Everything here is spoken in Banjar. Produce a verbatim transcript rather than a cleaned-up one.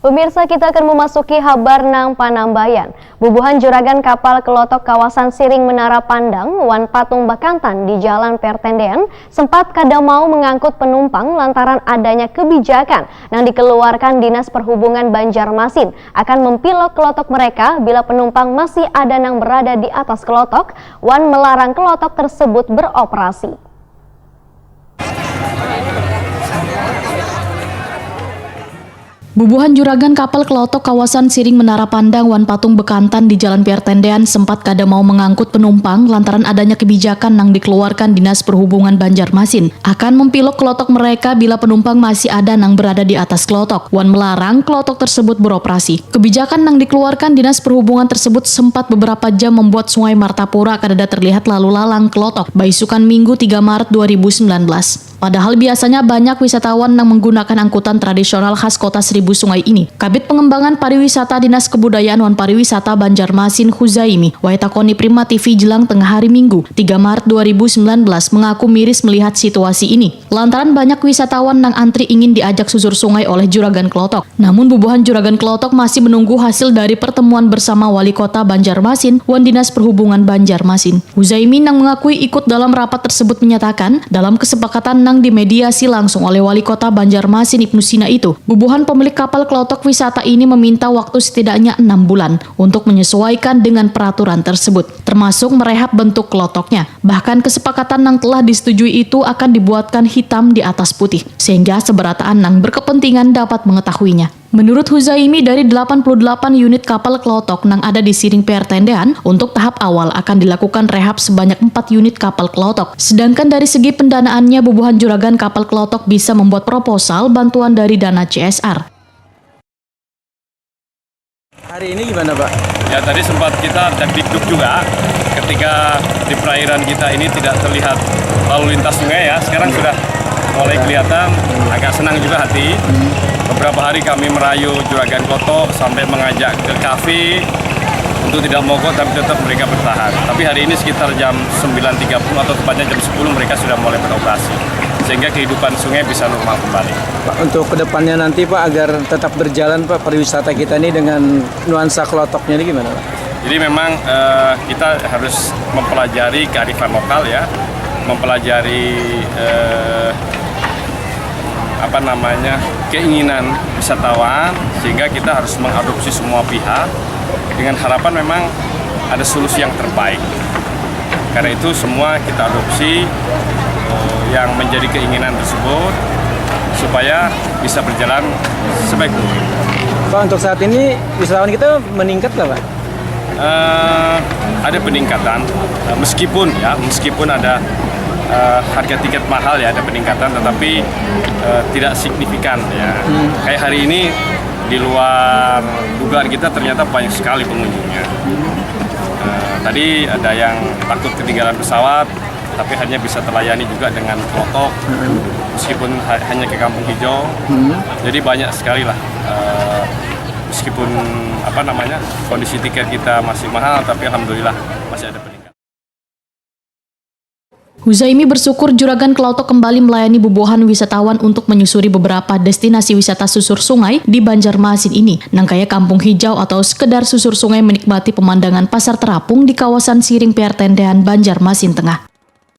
Pemirsa, kita akan memasuki habar nang panambayan. Bubuhan juragan kapal kelotok kawasan Siring Menara Pandang wan Patung Bakantan di Jalan Pertendean sempat kada mau mengangkut penumpang lantaran adanya kebijakan nang dikeluarkan Dinas Perhubungan Banjarmasin akan mempilok kelotok mereka bila penumpang masih ada nang berada di atas kelotok wan melarang kelotok tersebut beroperasi. Bubuhan juragan kapal kelotok kawasan Siring Menara Pandang wan Patung Bekantan di Jalan Pertendean sempat kada mau mengangkut penumpang lantaran adanya kebijakan nang dikeluarkan Dinas Perhubungan Banjarmasin akan mempilok kelotok mereka bila penumpang masih ada nang berada di atas kelotok wan melarang kelotok tersebut beroperasi. Kebijakan nang dikeluarkan Dinas Perhubungan tersebut sempat beberapa jam membuat Sungai Martapura kadada terlihat lalu lalang kelotok baisukan Minggu tiga Maret dua ribu sembilan belas. Padahal biasanya banyak wisatawan nang menggunakan angkutan tradisional khas Kota Seribu Sungai ini. Kabid Pengembangan Pariwisata Dinas Kebudayaan wan Pariwisata Banjarmasin Huzaimi, wayah takoni Prima T V jelang tengah hari Minggu, tiga Maret dua ribu sembilan belas, mengaku miris melihat situasi ini. Lantaran banyak wisatawan nang antri ingin diajak susur sungai oleh juragan kelotok. Namun bubuhan juragan kelotok masih menunggu hasil dari pertemuan bersama Wali Kota Banjarmasin wan Dinas Perhubungan Banjarmasin. Huzaimi nang mengakui ikut dalam rapat tersebut menyatakan, dalam kesepakatan nang dimediasi langsung oleh Wali Kota Banjarmasin Ibnu Sina itu, bubuhan pemilik kapal kelotok wisata ini meminta waktu setidaknya enam bulan untuk menyesuaikan dengan peraturan tersebut, termasuk merehab bentuk kelotoknya. Bahkan kesepakatan nang telah disetujui itu akan dibuatkan hitam di atas putih, sehingga seberataan nang berkepentingan dapat mengetahuinya. Menurut Huzaimi, dari delapan puluh delapan unit kapal kelotok nang ada di Siring Pertendean, untuk tahap awal akan dilakukan rehab sebanyak empat unit kapal kelotok. Sedangkan dari segi pendanaannya, bubuhan juragan kapal kelotok bisa membuat proposal bantuan dari dana C S R. Hari ini gimana, Pak? Ya, tadi sempat kita cek dikduk juga ketika di perairan kita ini tidak terlihat lalu lintas sungai ya. Sekarang sudah mulai kelihatan, agak senang juga hati. Beberapa hari kami merayu juragan kelotok sampai mengajak ke kafe untuk tidak mogok, tapi tetap mereka bertahan. Tapi hari ini sekitar jam sembilan tiga puluh atau tepatnya jam sepuluh mereka sudah mulai beroperasi. Sehingga kehidupan sungai bisa normal kembali. Pak, untuk kedepannya nanti, Pak, agar tetap berjalan, Pak, pariwisata kita ini dengan nuansa kelotoknya ini gimana, Pak? Jadi memang, eh, kita harus mempelajari kearifan lokal ya, mempelajari, eh, apa namanya, keinginan wisatawan, sehingga kita harus mengadopsi semua pihak dengan harapan memang ada solusi yang terbaik. Karena itu semua kita adopsi, eh, yang menjadi keinginan tersebut supaya bisa berjalan sebaik mungkin. Pak, untuk saat ini wisatawan kita meningkat lah, Pak? Eh, ada peningkatan, eh, meskipun ya, meskipun ada, eh, harga tiket mahal ya, ada peningkatan, tetapi, eh, tidak signifikan ya. Kayak hari ini di luar dugaan kita ternyata banyak sekali pengunjungnya. Eh, tadi ada yang takut ketinggalan pesawat, tapi hanya bisa terlayani juga dengan kelotok, meskipun ha- hanya ke Kampung Hijau. Jadi banyak sekali lah, eh, meskipun apa namanya kondisi tiket kita masih mahal, tapi alhamdulillah masih ada peningkatan. Huzaimi bersyukur Juragan Kelotok kembali melayani bubuhan wisatawan untuk menyusuri beberapa destinasi wisata susur sungai di Banjarmasin ini, nang kaya Kampung Hijau atau sekedar susur sungai menikmati pemandangan Pasar Terapung di kawasan Siring Pertendean, Banjarmasin Tengah.